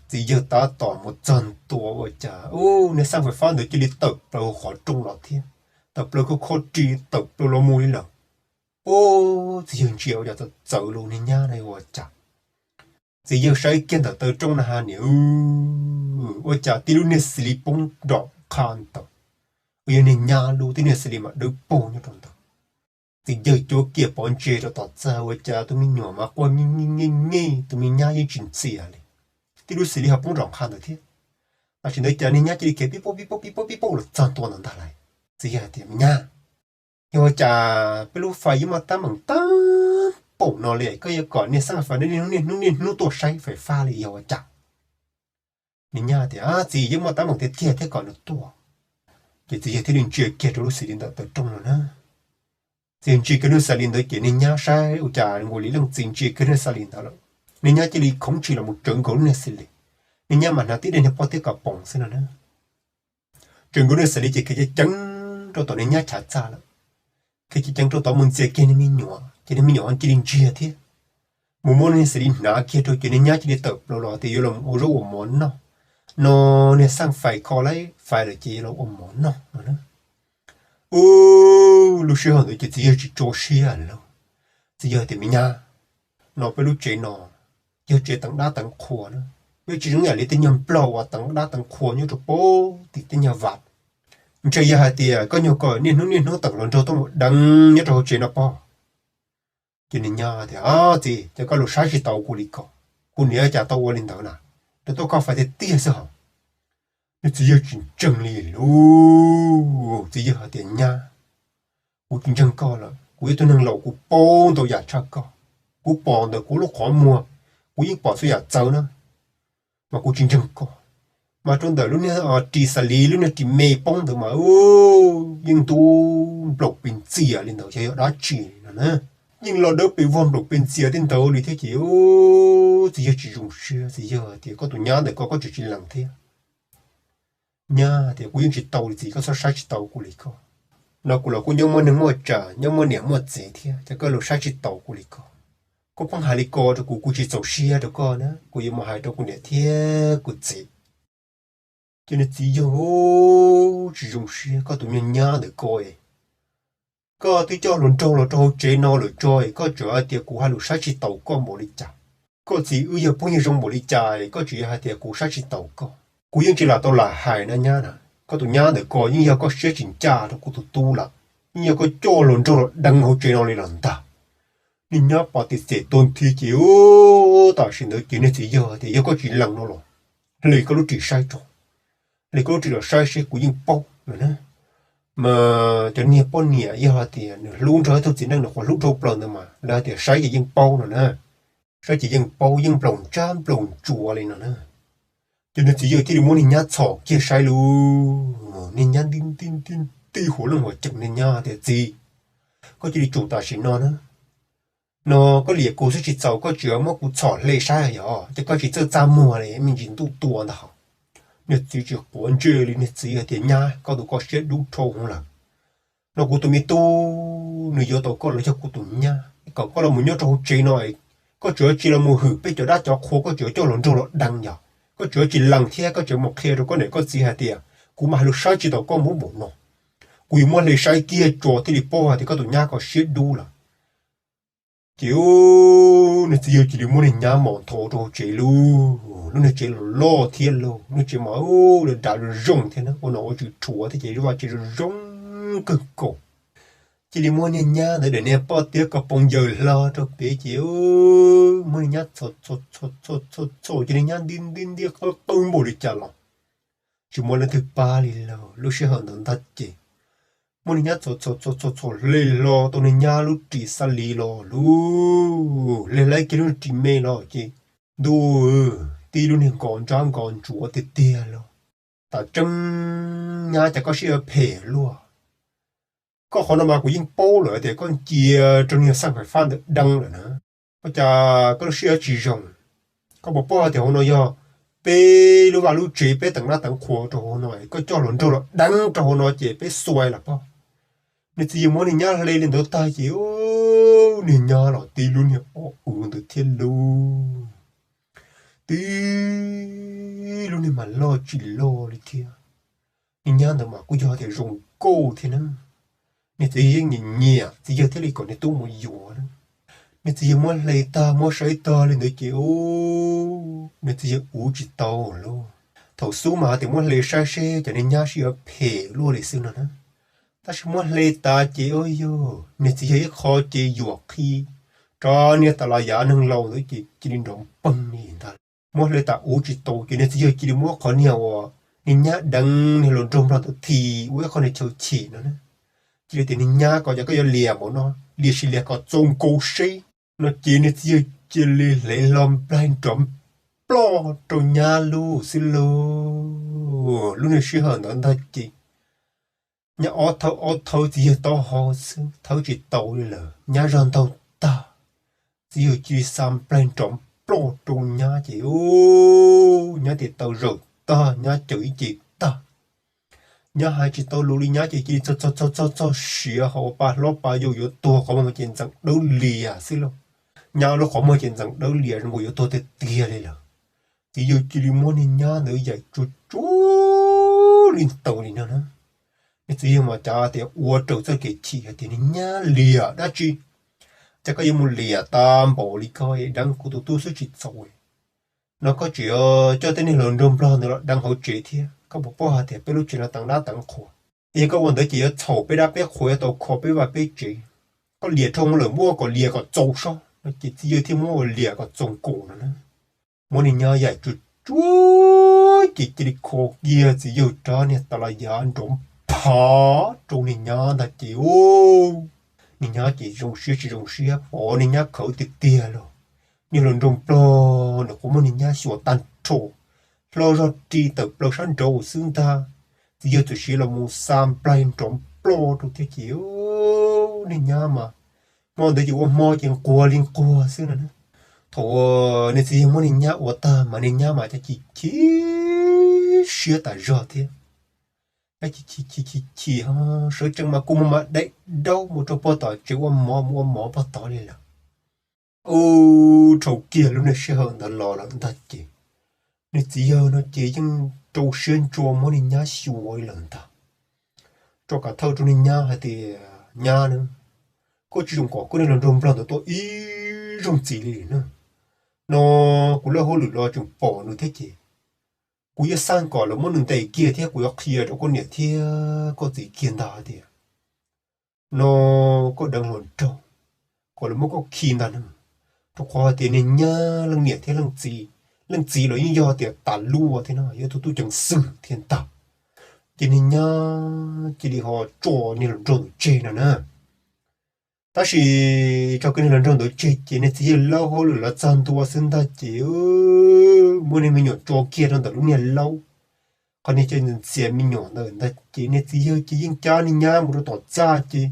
Txiv yawg tab tom mus txog ntua ua cas ub, niag xaj fais fab ntawd cia li tawm plaws hauv qhov rooj los thiab, tawm plaws kho kho ris tawm plaws los mus li lawm. Ub, txiv yawg ntsia ua cas txawv txawv lauj, niag nyab no ua cas? Txiv yawg saib kiag ntawm taw rooj na has niam, ua cas tib lub niag xws li poob nrom qha ntawd, uas yog niag nyab lub tib niag xws li mas dawb paug nyob rau ntawd. Txiv yawg cuab kiag pov ntseg rau tom txaj ua cas tus me nyuam mas quaj nyij nyij nyij nyij, tus me nyab yeej tsis ntxias li, tib lub xws li ho poob nrom qha ntawd thiab. Tam sim ntawd cas niag nyab cia li khiav pib pauj pib pauj pib pauj pib pauj los txog ntua ntawd ntag lauj. Txiv yawg hais tias, Me nyab, yog ua cas peb lub fais yuav muaj teeb meem tag npaum no li, koj yuav kom niag xaj fais niaj hnub niaj hnub niaj hnub tuaj saib fais fab li yog ua cas? Niag nyab tias, Txiv, yuav muaj teeb meem tiag tiag thiab kom nws tuaj. Ces txiv yawg thiaj li ntsia kiag rau lub xws li ntawm taw rooj no na. Txiv yawg ntsia kiag lub xws li ntawd ces niag nyab saib ua cas nkaus li leej txiv ntsia kiag lub xws li ntawd lawm, niag nyab cia li khoov ntshis los mus tsawv nkaus lub niag xws li. Niag nyab mas hnav tib daim niag pob teb kom poom xwb no na. Tsawv nkaus lub niag xws li ces khiav ceev ceev rau tom niag nyab chav txaj lawm. Khiav ceev ceev rau tod mus ntxias kiag niag me nyuam ces niag me nyuam cia li ntsiag thiab. Mus muab niag xws li hnav kiag rau ces niag nyab cia li tawm plaws los tias yuav los ua zaub ua mov noj. No niag xaj fais kho laib fais lawm ces yuav los ua mov noj no na. Ub, lub sij hawm ntawd ces txiv yawg tsis tso siab lauj. Txiv yawg tias, Me nyab, no peb lub tsev no yog tsev teev dab teev qhua na. Peb tsis zoo yam li tej nyuag nplog uas teev dab teev qhua nyob rau pem tim tej nyuag vaj. Ntshe yog hais tias koj nyuag ko niaj hnub niaj hnub teem hluas nraug tuaj mus deev nyob rau hauv tsev no pob. Ces niag nyab tias, Txiv, ces koj los saib tsis taus kuv li ko, kuv niam cas tau ua li ntawd na, rau tuaj koj fais tiag tiag xwb hos. Nws txiv yawg tsis ntseeg li lauj. Txiv yawg hais tias, Nyab, kuv tsis ntseeg koj lawm, kuv yog tus neeg laus kuv paub ntau yam tshaj koj. Kuv pom ntawm kuv lub qhov muag, kuv yeej pom txhua yam txawv na, mas kuv tsis ntseeg koj. Mas rau ntawm lub niag ris xas lis, lub niag ris me poob ntawd mas yeej ntub nplaum pes ntxias li ntawd, xyov yog dab tsi no na. Yeej los dawb pes vog nplaum pes ntxias tej ntawd li thiab ces txiv yawg tsis zoo siab, txiv yawg tias, Koj tus nyab ntawm koj, koj tseem tsis lees thiab. Nyab tias, Kuv yeej tsis tau li txiv, koj txhob saib tsis taus kuv li ko. No kuv los kuj nyob muaj neeg muaj tsav, nyob muaj niam muaj txiv thiab, ces koj los saib tsis taus kuv li ko. Koj pheej hais li ko rau kuv, kuv tsis txaus siab rau koj na, kuv yuav mus hais rau kuv niam thiab kuv txiv. Ces nws txiv yawg tsis zoo siab, Koj tus nyuag nyab ntawm koj, koj twb coj hluas nraug los rau hauv tsev no lawm tso, koj tseem hais tias kuv hais lus saib tsis taus koj npaum li cas. Koj txiv wb yog phooj ywg zoo npaum li cas, koj tseem yuav hais tias kuv saib tsis taus koj. Kuv yeej tsis lam tau lam hais na nyab na. Koj tus nyab ntawm koj yeej yog koj siab tsis ncaj rau kuv tus tub lawm, yeej yog koj coj hluas nraug los deev hauv tsev no li los ntag. Niag nyab pas tis xes tuag nthi ces tam sim ntawd ces niag txiv yawg tias, Yog koj tsis lees no los hle koj lub ris saib tso, hle koj lub ris los saib seb, kuv yeej paub no na. Mas cov niag poj niam yog hais tias nws hlub nrog ib tug txiv neej nws qhuav hlub dhau plaws ntawd mas lawv hais tias saib ces yeej paub no na. Saib ces yeej paub, yeej nplaum ntsab nplaum ntsuav li no na. Ces niag txiv yawg thiaj li muab niag nyab txhom kiag saib lauj. Niag nyab nti nti nti nti huam leej huam ceem, niag nyab tias, Txiv, koj cia li tsum tam sim no na. No koj liam kuv xwb tsis txaus, koj tseem muab kuv txhom hle saib yog ces koj tsis txawj txaj muag li, me ntsis ntuj tua ntag. Niag txiv tsis quav ntsej li, niag txiv hais tias, Nyab, koj tus koj siab dub dhau hwv lawm. No kuv tus me tub nws yuav tau koj los yog kuv tus nyab, kom koj los mus nyob rau hauv tsev no, koj tseem tsis los mus hwm peb cov dab cov qhua, koj tseem coj hluas nraug los deev yog, koj tseem tsis lees thiab, koj tseem mus qhia rau koj niam koj txiv hais tias kuv mas hais lus saib tsis taus koj npaum no. Kuv yuav muab hle saib kiag tso thiaj li paub hais tias koj tus nyab ko siab dub lawm. Ces niag txiv yawg cia li muab niag nyab mos ntho rau hauv tsev lauj. Lub niag tsev los loj thiab lauj, lub tsev mas dav zoo thiab na, ua nom ua tswv rhuav thiab ces lub vaj tsev zoo zoo kawg nkaus. Cia li muab niag nyab ntawd daim niag pob tiab ko poo ncaws hlo rau pem ces muab niag nyab txhom txhom txhom txhom txhom ces niag nyab nti nti nti qawb qawb npaum li cas los tsis muaj leej twg pab li lauj. Lub sij hawm ntawd ntag ces muab niag nyab txhom txhom txhom txhom txhom hle hlo tau niag nyab lub ris xab lis los lauj, hle hle kiag lub ris me los ces ntuj, tib lub niag nkos ntsab nkos ntsuav tiag tiag lauj. Tam tseeb nyab, cas koj siab yuav phem luaj. Koj qhov no mas kuv yeej paub lawm tias koj cia rau niag xaj fais fab ntawd deev lawm na. Ua cas koj lub siab tsis zoo? Koj puas paub hais tias hauv no yog peb lub vaj lub tsev, peb teev dab teev qhua rau hauv no, koj coj hluas nraug los deev rau hauv no ces peb xuav los pob. Niag txiv yawg muab niag nyab hle li ntawd tag ces niag nyab los tib lub niag o w ntawd thiab lauj. Tib lub niag mas loj tsis loj li thiab. Niag nyab ntawd mas kuj yog tias zoo nkauj thiab na. Niag txiv yawg yeej nyiam nyiam txiv yawg thiaj li kom niag tub mus yuav na. Niag txiv yawg muab hle tag muab saib tag li ntawd ces niag txiv yawg uv tsis tau lauj. Thaum xub mas tias muab hle saib seb cov niag nyab sib yuav phem luaj li xwb no na. Tab sis muab hle tas ces o yog niag txiv yawg ib qho ces yuam qhi rov niag tas los yav neeg laus ntawd ces cia li nrov npeeg li ntag. Muab hle tas uv tsis tau ces niag txiv yawg cia li muab qhov niag uas niag nyab deev niag hluas nraug nplog ntawd thim ua ib qho niag chaw chim no na. Cia li tias niag nyab ko, cas koj yuav liam npaum no, liam sis liam kom txaus nkaus seb no ces niag txiv yawg cia li hle hlo nplaig nrov nploj rau nyab lub xwb lauj. Lub niag sij hawm ntawd ntag ces nyab ob thawb ob thawb txiv yawg taub hau xwb, thawb tsis tau li lawm, nyab zog ntaug tag. Txiv yawg cia li xa nplaig nrov nploj rau nyab ces nyab tes taw zawm tag, nyab cawm ib ce tag. Nyab hais tsis tau lus li, nyab ces cia li txog txog txog txog siav hauv pa hlob pa yau yuav tuag, qhov muag ces ntxeev dawb lias xwb lauj. Nyab lub qhov muag ces ntxeev dawb lias zoo nkaus yuav tuag tiag tiag li lawm. Txiv yawg cia li muab niag nyab ntawd yaim tsuag tsuag li ntawd li no na. Niag txiv yawg mas cav tias ua raws txoj kev chim hais tias niag nyab liam dab tsi, cas koj yuav mus liam tas npaum li ko, deev kuv tus tub xwb tsis txaus no, koj tseem coj tej niag hluas nraug nplog ntawd los deev hauv tsev thiab, koj puas paub hais tias peb lub tsev no teev dab teev qhua. Yog koj ua ntawd ces yuav txhaum peb dab peb qhua, yuav tau kho peb vaj peb tsev. Koj liam dhau lawm, muab kom liam kom txaus sob no ces txiv yawg thiaj muab ua liam kom txaus nkaus no na. Muab niag nyab yaim tsuag tsuag ces cia li kho kiag txiv yawg rab niag tas los yav nrov phov rau niag nyab ntag ces niag nyab ces zoo siab tsis zoo siab, pom niag nyab khawv tiag tiag los. Niag hluas nraug nplog nws qhuav muab niag nyab xyuas tag nrho, hlo zog ris tawm plaws sab nraud xwb ntag. Txiv yawg txawm siv los mus xa nplaig nrov nploj rau thiab ces niag nyab mas hmo ntawd ces ua hmo ces nquag li nquag xwb no na. Thaum uas niag txiv yawg muab niag nyab ua tag mas niag nyab mas cas chim chim siab tas zog thiab. Cas chim chim chim chim ho sawv tsees mas kuj mus mas daim daub mus rau pog tom tsev ua mov, mus ua mov pog tod li lawm. Ub, dhau kiag lub niag sij hawm ntawd los lawm ntag ces niag txiv yawg no ces yeej rau siab ntso muab niag nyab xyuas li lawm ntag. Tso kav thawj rau niag nyab hais tias, Nyab na, koj tsis zoo kom koj niag hluas nraug nplog ntawd tuaj ib zaug ntxiv li na. No kuv lawb hauj lwm los tseem pom nws thiab ces kuv yuav xaj kom lawv muab nws ntes kiag thiab kuv yuav qhia rau koj niam thiab koj txiv kiag ntag hais tias no koj deev hluas nraug, kom lawv muab koj khi ntag na. Rau qhov hais tias niag nyab leej niam thiab leej txiv, leej txiv los yeej yog tias tas luaj thiab no, yog tus tub ceev xwm thiab ntag. Ces niag nyab cia li ho tso niag hluas nraug ntawd tseg no na. Tab sis tso kiag niag hluas nraug ntawd tseg ces niag txiv yawg lawb hauj lwm los txog ntua xwb ntag ces muab niag me nyuam tso kiag rau ntawm lub niag laub. Qhov niag cov ntxias me nyuam ntawd ntag ces niag txiv yawg ces yeej cab niag nyab mus rau tom txaj ces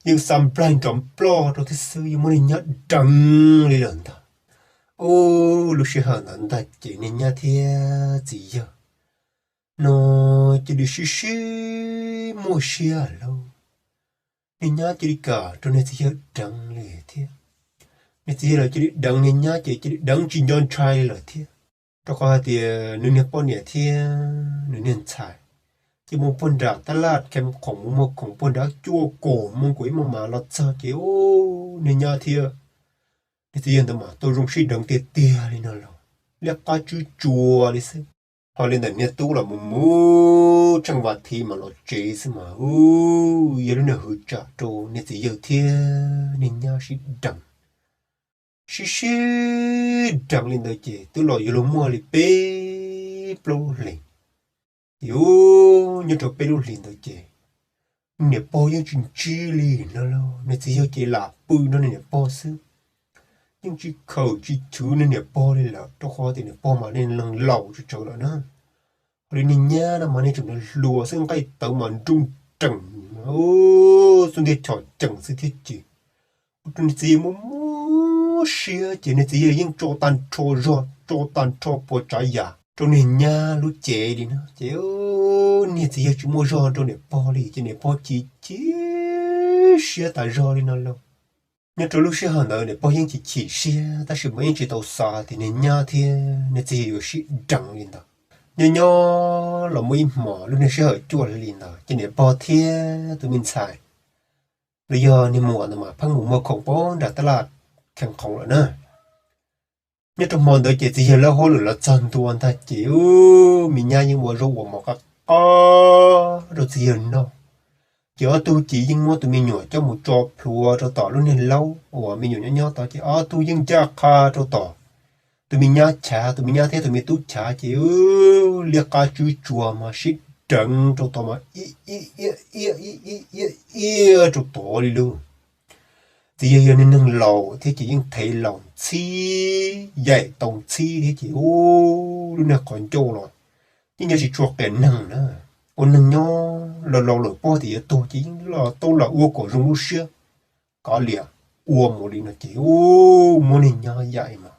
yeej xa nplaig nrov nploj rau thiab xwb, yeej muab niag nyab deev li lawm ntag. Ub, lub sij hawm ntawd ntag ces niag nyab thiab txiv yawg no cia li sib sib muaj siab lauj. Niag nyab cia li kam rau niag txiv yawg deev li thiab. Niag txiv yawg los cia li deev niag nyab ces cia li deev tsis nco ntshai li lawm thiab. Rau qhov hais tias nws niag poj niam thiab nws niag ntxhais ces mus puag nram tab laj khees khoom, mus muag khoom puag nrad cuaj kaum moo kaum ib moo mas los txog ces niag nyab thiab niag txiv yawg ntawd mas tau zoo sib deev tiag tiag li no los liab qab tswb tsuas li xwb. Ho li ntawm niag tub los mus mus tsheej vas thiv mas los tsev xwb mas ub, yog lub niag hwv tsam rau niag txiv yawg thiab niag nyab sib deev. Sib sib deev li ntawd ces twb los yuav luag muaj li peb plaub lub hlis. Ces ub, nyob rau peb lub hlis ntawd ces niam pog yeej tsis ntsib li no lauj. Niag txiv yawg ces lam pw nrog niag niam pog xwb, yeej tsis khaws tsis chwv niag niam pog li lawm, rau qhov tias niam pog mas niag neeg laus tsawv tsawv lawm na. Ho li niag nyab no mas niag tseem hluas xwb, nqaij tawv mas nruj nreem, xub ntiag chom cees xwb thiab ces ua rau niag txiv yawg muaj muaj siab ces niag txiv yawg yeej tso tag nrho zog, tso tag nrho puas tsav yam rau niag nyab lub cev li na. Ces niag txiv yawg tsis muaj zog rau niam pog li ces niam pog chim chim siab tas zog li no lauj. Nyob rau lub sij hawm ntawd niam pog yeej chim chim siab tab sis mas yeej tsis tau xav tias niag nyab thiab niag txiv yawg yuav sib deev li ntawd. Nyob nyob los muaj ib hmos lub niag sij hawm cuaj hli ntawd ces niam pog thiab tus me ntxhais los yog niag muam ntawd mas pheej mus muag khoom puag nram tab laj khees khoom lawm na. Nyob rau hmo ntawd ces txiv yawg lawb hauj lwm los txog ntua ntag ces ub, me nyab yeej ua zaub ua mov qab qab rau txiv yawg noj. Ces ob tug ces yeej muab tus me nyuam coj mus tso plhuav rau tom lub niag laub uas me nyuam nyob nyob tod ces ob tug yeej ncaj qha rau tom tus me nyab chav, tus me nyab thiab tus me tub chav ces liab qab tswb tsuas mas sib deev rau tod mas iab iab iab iab iab iab rau tod li lauj. Txiv yawg yog niag neeg laus thiab ces yeej thev laus ntxhib, yaim tau ntxhib thiab ces ub, lub niag qhov ncauj los yeej nyob tsis tshua qias neeg na. Ua neeg nyob laus laus lawm paub tias yuav tuag ces yeej los tau los ua kom zoo lub siab, kov liam ua mus li no ces ub, muab niag nyab yaim mas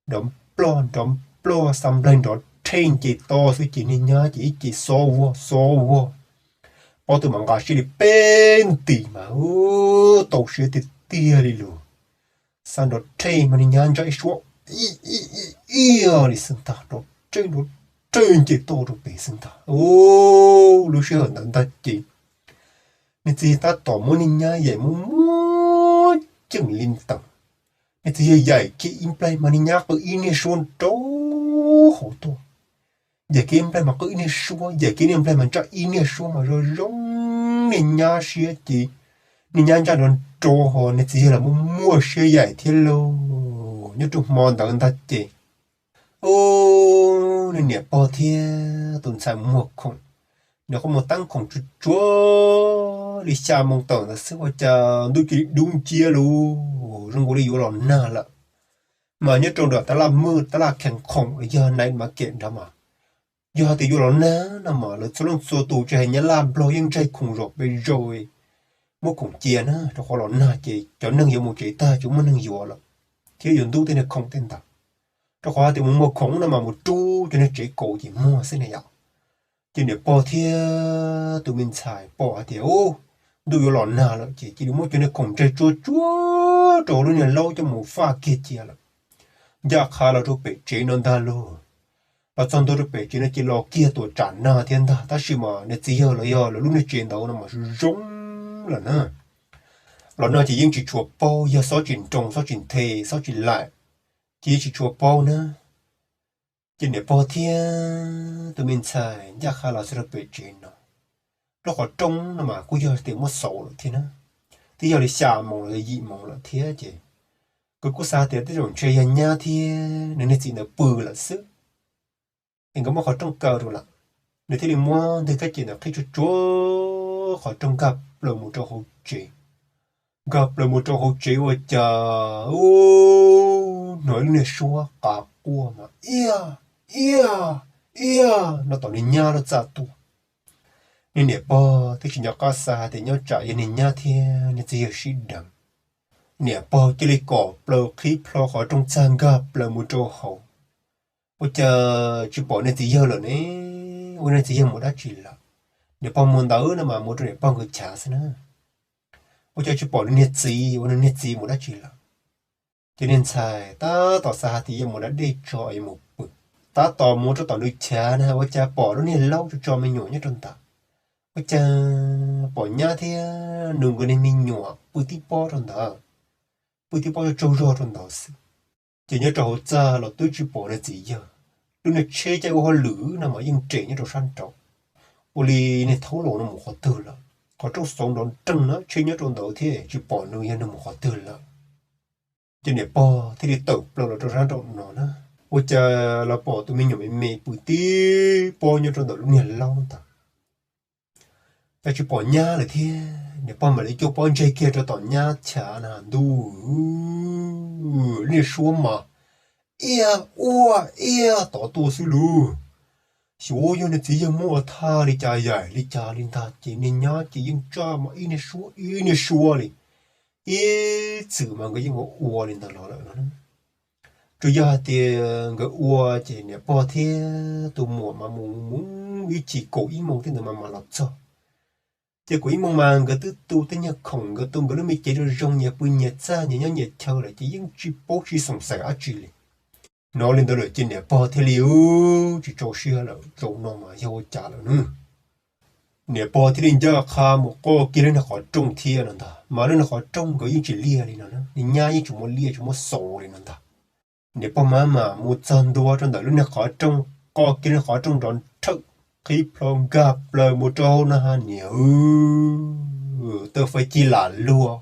nrov nploj nrov nploj, xa nplaig nrov rhej nce toj xwb ces niag nyab ces ib ce xob vog xob vog, pob tw mas nqa siab li peb nti mas ub, tau siab tiag tiag li lus. Xa nrov rhej mas niag nyab ntsa ib suab ib ib ib ib li xwb ntag, nrov rhej nrov rhej nce toj rau pem xwb ntag. Ub, lub sij hawm ntawd ntag ces niag txiv yawg tab tom muab niag nyab yaim muab muab ceem li ntawd. Niag txiv yawg yaim kiag ib nplaig mas niag nyab qw ib niag suab nrov hauv tuaj. Yam kev nplaig mas qw ib niag suab, yam kev niag nplaig mas ntsaj ib niag suab mas zoo zoo niag nyab siab ces niag nyab ntsaj nrov nrov ho niag txiv yawg los muaj muaj siab yaim thiab lauj. Nyob rau hmo ntawd ntag ces, u, niag niam pog thiab tus ntxhais muag khoom, nws qhov muag teeb khoom tsuag tsuag li xya moo tawm ntawd xwb ua cas ntuj cia li dub nciab lauj, zoo nkaus li yuav los nag lawm. Mas nyob rau nram tab laj mwj tab laj khees khoom los yog night market nrad mas, yog hais tias yuav los nag no mas lawv txhua leej txhua tus tsis hais nyab laj nplog yeej ntsaig khoom zom pes zaws, muab khoom cia na, rau qhov los nag ces cov neeg yuav mus tsev tag tsis muaj neeg yuav lawm, thiab yuav ntub tej niag khoom tej ntawd. Rau qhov hais tias mus muag khoom no mas mus rub cov niag tsev kaus ces muag xwb na yom. Ces niam pog thiab tus me ntxhais pom hais tias, u, ntuj yuav los nag lawm ces cia li muab cov niag khoom ntsaig tsuag tsuag rau hauv lub niag laub coj mus faj kiag cia lawm, ncaj qha los rau pem tsev no ntag lauj. Los txog ntua rau pem tsev no ces los kiag tuam tsam nag thiab ntag, tab sis mas niag txiv yawg los yog lawv lub niag tsev ntawd no mas zoo zoo lawm na. Los no ces yeej tsis tshua paub, yog xob tsis nroo xob tsis nthe xob tsis laim, ces yeej tsis tshua paub na. Ces niam pog thiab tus me ntxhais ncaj qha los txog rau pem tsev no, lub qhov rooj no mas kuj yog tias muab xauv lawm thiab na, twb yog li xya moos los yog yim moos lawm thiab ces nkawd kuj xav tias tej zaum ntshe yog nyab thiab nws niag txiv ntawd pw lawm xwb. Es nkawd muab qhov rooj kaw rau lawm, nws thiaj li muab ntwg kab ces ntawd qhib tsuag tsuag qhov rooj nkag plaws mus rau hauv tsev. Nkag plaws mus rau hauv tsev ua cas, u, hnov ib lub niag suab qav quaj mas iaj iaj iaj no tom niag nyab lub txaj tuaj. Niag niam pog twb tsis nco qab xav hais tias nyob tsam yog niag nyab thiab niag txiv yawg sib deev. Niam pog cia li kom plaws qhib plho qhov rooj txag nkag plaws mus rau hauv. Ua cas tsis pom niag txiv yawg lawm ne? Ua niag txiv yawg mus dab tsi lawm? Niam pog mus ntawd no mas mus rau niam pog nkawd chav xwb na. Ua cas tsis pom nws niag txiv, ua nws niag txiv mus dab tsi lawm? Ces niag ntxhais tab tom xav hais tias yuav mus da dej tso yuav mus pw, tab tom mus rau tom nws chav na ua cas pom lub niag laub tso tso me nyuam nyob rau ntawd. Ua cas pom nyab thiab nws nkawd niag me nyuam pw tib pob rau ntawd, pw tib pob tsaug zog rau ntawd xwb. Ces nyob rau hauv txaj los twb tsis pom niag txiv yawg, lub niag tsheb caij ua hauj lwm no mas yeej nres nyob rau sab nraud. Ua li niag thaub laus no mus qhov twg lawm? Qhov rooj xauv nrov nreeg na, tsheb nyob rau ntawd thiab tsis pom nws, yog nws mus qhov twg lawm? Ces niam pog thiaj li tawm plaws los rau sab nraum no na, ua cas los pom tus me nyuam me me pw tib pob nyob rau ntawm lub niag laub ntawd. Cas tsis pom nyab lawm thiab, niam pog mam li cuaj pob ntseg kiag rau tom nyab chav na, ntuj, lub niag suab mas iaj ua iaj tod tuaj xwb lauj. Xyov yog niag txiv yawg muab ua thaj li cas yaim li cas li ntag ces niag nyab ces yeej ntsaj mas ib niag suab ib niag suab li. Ib txwm mas nkawd yeej ua ua li ntawd los lawm no. Tsuas yog hais tias nkawd ua ces niam pog thiab tus muam mas mus mus ib chim kaum ib moos tej ntawd mas mam los txog. Ces kaum ib moos mas nkawd twb tu tej nyuag khoom, nkawd tu nkawd lub me cev zoo zoo, nyias pw nyias txaj nyias nyob nyias chaw lawm ces yeej tsis paub tsis xoom xaim dab tsi li. Hnov li ntawd lawm ces niam pog thiaj li tsis tso siab lawm, zaum no mas yog ua cas lawm na. Niam pog thiaj li ncaj qha mus qoj kiag lub niag qhov rooj thiab no ntag, mas lub niag qhov rooj nkawd yeej tsis liaj li no na, niag nyab yeej tsis muab liaj tsis muab xauv li no ntag. Niam pog mab mam mus txog ntua rau ntawm lub niag qhov rooj, qoj kiag lub niag qhov rooj nrov nrhawm, qhib plho nkag plaws mus rau hauv no ha niam, tawm fais cig lam luag.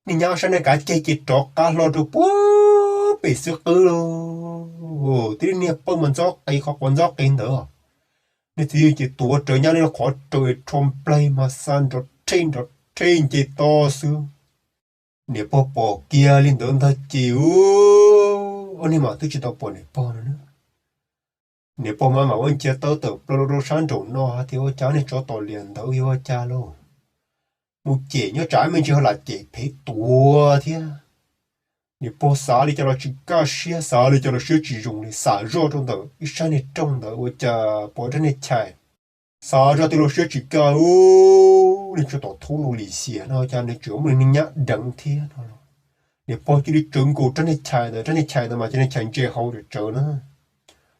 Niag nyab sab niag kav ceg ces rov qab hlo rau puag pem xwb qwb lauj. Tib lub niag pawj mas ntxob qis qhov quav ntxob qis ntawd. Niag txiv yawg ces tuav rawv nyab li qhov raws rho nplaig mas xa nrov rhe nrov rhe nce to xwb. Niam pog pom kiag li ntawd ntag ces, ob niag mam twb tsis tau pom niam pog no na. Niam pog mas mam ua nchiav taw tawm plaws rau sab nraum no hais tias ua cas niag tsov tom liam ntawd yog ua cas lauj? Mus cem nyob tsam me ntsis ho lam cem phev tuag thiab. Niam pog xav li cas los tsis kaj siab, xav li cas los siab tsis zoo li, xam zoj rau ntawm ib sab niag rooj ntawd ua cas pom rab niag chais. Xav zoj tias los siab tsis kaj, niag tsov tom thoob no lim xiam no cas nws tseem muaj niag nyab deev thiab no los. Niam pog cia li tsawv nkaus rab niag chais ntawd, rab niag chais ntawd mas cov niag chais ntse hau tsawv tsawv na.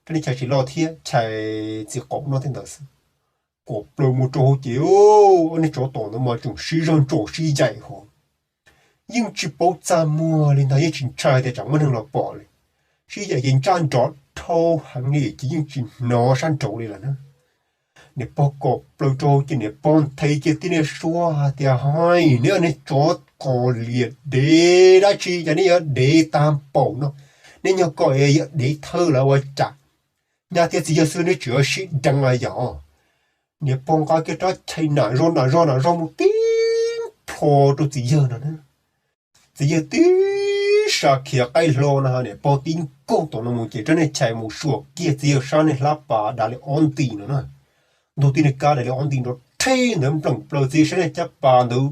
Rab niag chais tsis loj thiab, chais txiv qaum no thiab ntawd xwb. Kom plaws mus rau hauv ces, niag tsov tom ntawd mas tseem sib zog ntsaum sib yaim hauv. Yeej tsis paub txaj muag li ntag, yeej tsis ntshai tias tsam muaj neeg los pom li. Sib yaim ces ntsaj nrov dhau heev li ces yeej tsis hnov sab nraud li lawm na. Niam pog kom plaws rau ces niam pog nthe kiag tib niag suab hais tias, Hais, neb niag tsov qos liam dev dab tsi cas neb yuav dev tag npaum no? Neb nyuag ko yuav dev thawj lawm ua cas? Nyab thiab txiv yawg xwb neb tseem yuav sib deev los yog? Niam pog nqa kiag rab chais nam zog nam zog nam zog mus tib plho rau txiv yawg no na. Txiv yawg tib sa khiav qaij hlo no, niam pog tib nkaug tom no mus ces rab niag chais mus suam kiag txiv yawg sab niag hlab pas dav li ob nti no na. Ntug tib niag kab dav li ob nti nrov rhe ntawd npleem plaws txiv yawg sab niag caj pas ntawd,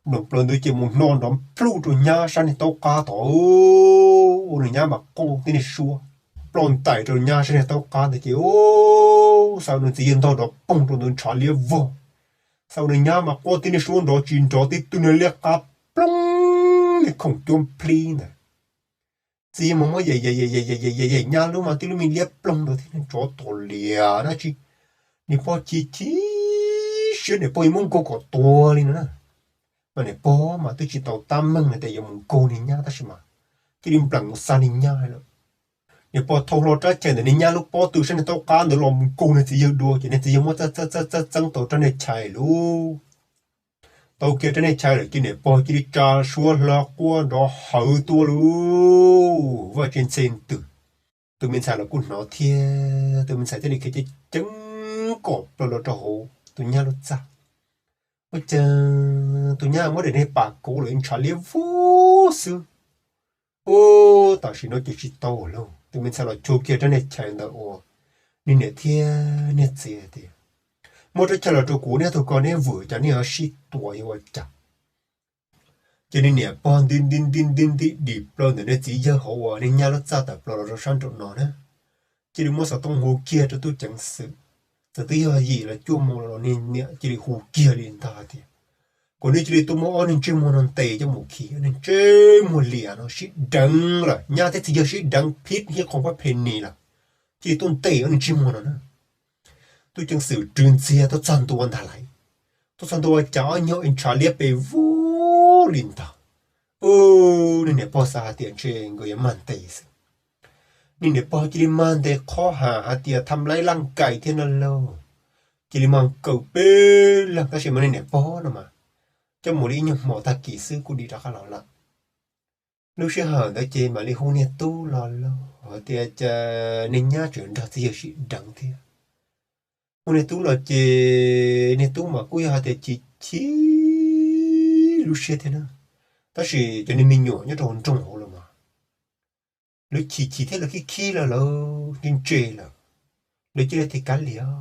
npleem plaws ntawd ces mus hno nrov nplug rau nyab sab niag taub qab tod. Ua nws nyab mas quaj tib niag suab, ploj ntais rau nyab sab niag taub qab ntawd ces xav nws txiv yawg ntog nrov poog rau ntawd ntshav liab vog. Xav nws nyab mas quaj tib niag suab nrov tsis nrov tib tug niag liab qab ploog li khoom cuab nplib ntawd. Txiv yawg mas muab yaim yaim yaim yaim nyab lub mas tib lub me liab ploog ntawd thiab tsov tom liam dab tsi. Niam pog chim chim siab niam pog yuav muab nkaug kom tuag li no na. Mas niam pog mas twb tsis tau tab meeg hais tias yuav mus nkaug niag nyab tab sis mas cia li npleem mus xa niag nyab lawm. Niam pog thau hlo rab chais ntawm niag nyab lub pob tw sab niag taub qab ntawd los mus nkaug niag txiv yawg dua ces niag txiv yawg muab txeeb txeeb txeeb txeeb tau rab niag chais lawm. Tau kiag rab niag chais lawm ces niam pog cia li tsa suab hlo quaj nrov hawv tuaj lauj. Vaj tse ntxhe ntws, tus me ntxhais los kuj hnov thiab, tus me ntxhais thiaj li khiav ceev ceev kom plaws los rau hauv tus nyab lub txaj. Ua cas tus nyab muab daim niag pas kauv lawm ntshav liab vog xwb. Ub, tam sim no ces tsis tau lauj. Tus me ntxhais los chua kiag rab niag chais ntawd uas niag niam thiab niag txiv hais tias, Muab rab chais los rau kuv, neb tug ko neb vwm cas neb yuav sib tua yuav ua cas? Ces niag niam pog nti nti nti nti nti dim plaws ntawm niag txiv yawg hauv uas niag nyab lub txaj tawm plaws los rau sab nraum no na. Cia li muab xov tooj hu kiag rau tub ceev xwm. Txawm twb yog yim los cuaj moos los niag niam cia li hu kiag li ntag tias, Kom nej cia li tuaj muab ob niag ntsej muag no ntes coj mus khi, ob niag ntsej muag liam no sib deev lawm, nyab thiab txiv yawg sib deev phib hib qhov pab phe nis lawm. Cia li tuaj ntes ob niag ntsej muag no na. Tub ceev xwm rwg ntxiag tuaj txog ntua ntag lauj. Tuaj txog ntua ua cas ob nyuag ntshav liab pes vog li ntag. Ub, niag niam pog xav hais tias ntshe nkawd yuav mag ntes xwb. Niag niam pog cia li mag ntes qhov ham hais tias tham laib laj kais thiab no lauj. Cia li mag kaw peb leeg tab sis mas niag niam pog no mas coj mus li ib nyuag hmo tag kis xwb kuj dim rov qab los lawm. Lub sij hawm ntawd ces mam li hu niag tub los lauj, hais tias cas niag nyab tseem nrog txiv yawg sib deev thiab. Hu niag tub los ces niag tub mas kuj yog hais tias chim chim lub siab thiab na. Tab sis cov niag me nyuam nyob rau hauv nroog hauv los mas lawv chim chim thiab lawv khib khib lawm, lawv ntse ntse lawm. Lawv cia li tias kav liam,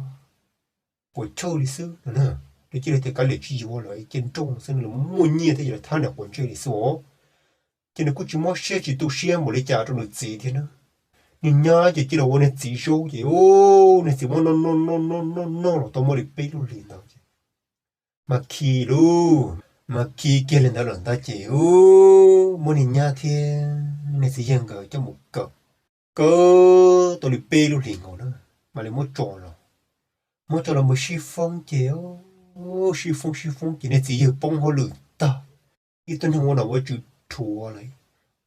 puas chawj li xwb no na. Lawv cia li tias kav liam tsis yuav lawm, cia nrooj xwb, lawv muaj nyiaj thiab ces lawv thab niam quav ntsej li xwb os. Ces nws kuj tsis mob siab tsis tu siab npaum li cas rau nws txiv thiab na. Niag nyab ces cia li ua niag txiv zaub ces niag txiv muab noj noj noj noj noj noj los tau muaj li peb lub hlis ntawd ces mas khi lauj, mas khi kiag li ntawd lawm ntag ces muab niag nyab thiab niag txiv yawg nkawd coj mus kaw. Kaw tau li peb lub hlis nkaus na, mam li muab tso los. Muab tso los mus sib foob ces sib foob sib foob ces niag txiv yawg poob hauj lwm tag. Ib tug neeg ua nom ua tswv rhuav lawm,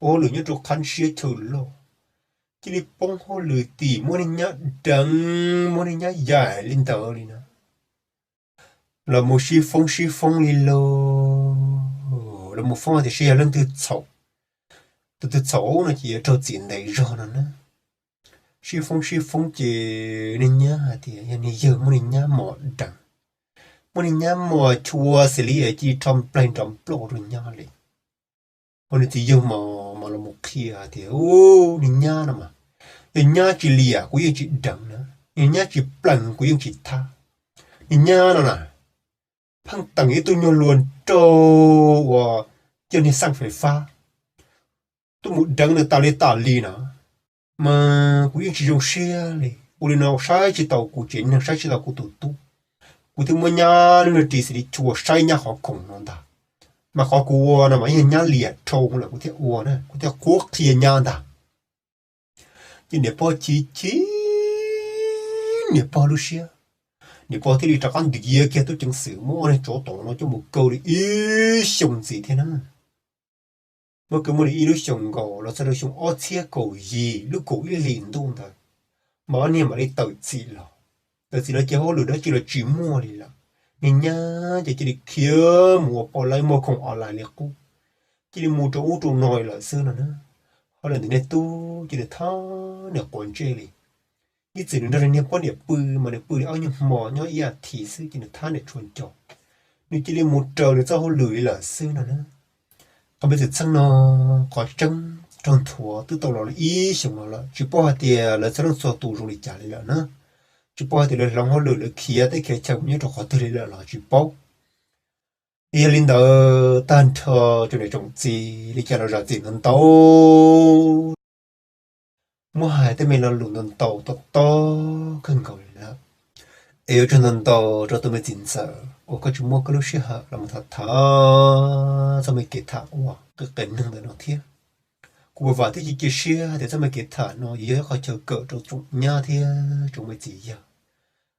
ua hauj lwm nyob rau qhab siab chaw loj, cia li poob hauj lwm tim muab niag nyab deev, muab niag nyab yaim li ntawd li na. Los mus sib foob sib foob li lauj, los mus foob tias seb yog leej twg txhaum. Tus twg txhaum no ces yuav raug txim ntev zog no na. Sib foob sib foob ces niag nyab hais tias yog niag yawg muab niag nyab mos deev, muab niag nyab mos chua xws li cia li rho nplaig nrov nploj rau nyab li. Ua niag txiv yawg mos los mus qhia tias, Ub, niag nyab no mas, yog nyab tsis liam kuv yeej tsis deev na, yog nyab tsis plees kuv yeej tsis thab. Niag nyab no na, pheej teem ib tug nyuag hluas nraug uas coj niag xeej fais fab tuaj mus deev nws tas li tas li na, mas kuv yeej tsis zoo siab li. Ua li no saib tsis taus kuv tsev neeg, saib tsis taus kuv tus tub, kuv thiaj muab nyab lub niag ris xws li chua saib nyab qhov khoom no ntag. Mas qhov kuv ua no mas yog nyab liam dhau lawm kuv thiaj ua na, kuv thiaj qhuab qhia nyab ntag. Ces niam pog chim chim niam pog lub siab, niam pog thiaj li rov qab ntiav kiag tub ceev xwm muab ob niag tsov tom no coj mus kaw li ib xyoos ntxiv thiab na. Muab kaw muaj li ib lub xyoos nkaus los txog rau xyoo ob txhiab kaum yim lub kaum ib hlis ntuj ntawd, mas ob niag mam li tawm txim los. Tawm txim los ces hauj lwm dab tsi los tsis muaj li lawm. Niag nyab ces cia li khiav mus ua poj laib muag khoom online li qub, cia li mus rau ub rau no li lawm xwb no na. Hauj lwm ntawm niag tub ces nws thab nws quav ntsej li. Ib txwm nws nrog niag poj niam pw mas nws pw li ob nyuag hmo nyob ib as thiv xwb ces nws thab nws tshua nco. Nws cia li mus raws nws txoj hauj lwm li lawm xwb no na. Qhov me txwm txheej no qhov tseeb raug nthuav twb tau los li ib xyoos no lawm, tsis paub hais tias lawv txhua leej txhua tus zoo li cas li lawm na. Tsis paub hais tias lawv hloov hauj lwm lawv khiav teb khiav chaw mus nyob rau qhov twg li lawm los tsis paub. Yog li ntawd tag nrho tsoom niam tsoom txiv li cas los zam txim ntau ntau. Muab hais tej me lo lus ntau ntau tob tob kawg nkaus li lawm. Es yuav tsum ntau ntau rau tus me txiv ntxawm uas koj tsis muab koj lub sij hawm los mus tham tham txoj me kev tham uas qis qis neeg ntawm no thiab. Kuv vam thiab cia siab tias txoj me kev tham no yuav yog ib qho chaw kawm rau tsoom nyab thiab tsoom me txiv yawg,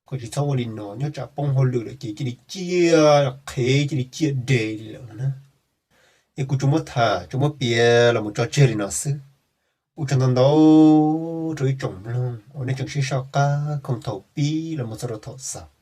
kom tsis txhob ua li no nyob tsam poob hauj lwm lawm ces cia li ciaj qhev cia li ciaj de li lawm no na. Es kuv tsuas muab tham tsuas muab piav los mus tso tseg li no xwb. Ua tsaug ntau ntau rau ib tsoom mloog uas nej tseem sib soj qab koom thaum pib los mus txog rau thaum xaus.